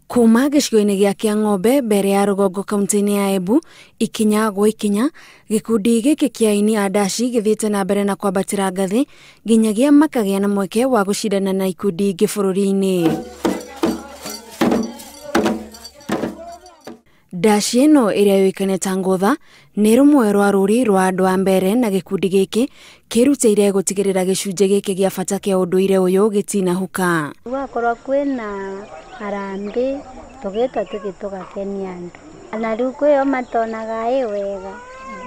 Kuma gĩcigo-inĩ gĩa Kĩang'ombe mbere ya rũgongo kaunti-inĩ ya Embu, ikinya gwa ikinya, gĩkundi gĩkĩ kĩa aini a ndaci gĩthiĩte na mbere na kwambatĩra ngathĩ nginyagia makagĩa na mweke wa gũcindana na ikundi ingĩ bũrũri-inĩ. Ndaci ĩno ĩrĩa yũĩkaine ta ngũtha nĩ rũmwe rwa rũri rwa andũ a mbere na gĩkundi gĩkĩ kĩrutĩire gũtigĩrĩra gĩcunjĩ gĩkĩ gĩa bata kĩa ũndũire ũyũ gĩtinahuka. Gwakorwo kwĩna harambee tũgĩtwa tũthiĩ tũgakenia andũ na rĩu kwĩo matonaga ĩ wega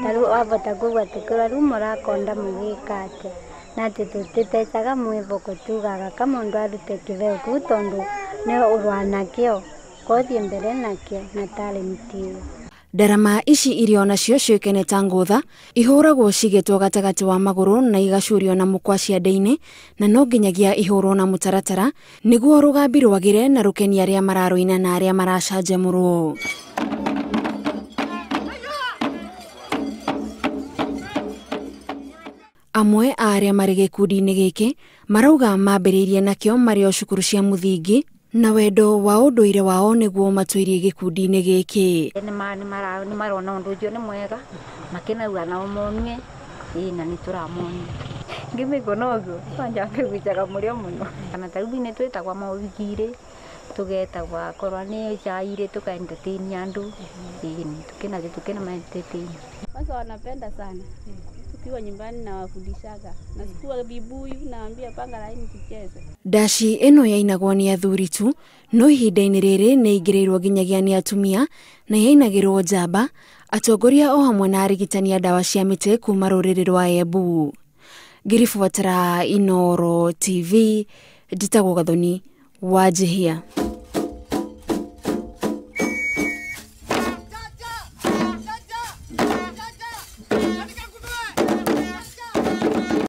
ta rĩu wavota kũigua tũkĩrwo rĩu mũrakonda mũgĩka atĩa na atĩ tũtitecaga mwĩvoko tugaga ka mũndũ arute kĩveo kĩu tondũ nĩ ũrũa nakĩo kothiĩ mbere nakĩo na talent ĩyo. Ndarama ici iria onacio ciũĩkaine ta ngũtha ihũragwo cigĩtwo gatagatĩ wa magũrũ na igacurio na mũkwa ciande-inĩ na no nginyagia ihũrwo na mũtaratara nĩguo rũgambi rwagĩre na rũkenie arĩa mararũina na arĩa maracanjamũrwo. Amwe a arĩa marĩ gĩkundi-inĩ gĩkĩ marauga mambĩrĩirie nakĩo marĩ o cukuru cia mũthingi na wendo wa ũndũire wao nĩguo matũirie gĩkundi-inĩ gĩkĩ. Nĩ marona ũndũ ũcio nĩ mwega makinauga nao monue ĩĩ na nĩ tũramonia ngĩmĩkona ũguo kwanja ngĩgucaga mũrĩo mũno kana ta rĩu nĩ twĩtagwo maũhiki-rĩ tũgetagwo akorwo nĩ cai-rĩ tũka entertain andũ ĩĩ tũkĩnathĩ tũkĩna entertain. Kwanza wanapenda sana tukiwa nyumbani na wafundishaga na sikuwa vibuyu naambia panga laini tucheze. Ndaci ĩno yainagwo nĩ athuri tu no ihinda-inĩ rĩrĩ nĩ ĩingĩrĩirwo nginyagia nĩ atumia na yainagĩrwo njamba atongoria o hamwe na arigitani a ndawa cia mĩtĩ kuma rũrĩrĩ rwa Embu. Ngĩribotera Inooro TV, njĩtagwo Gathoni Wanjihia.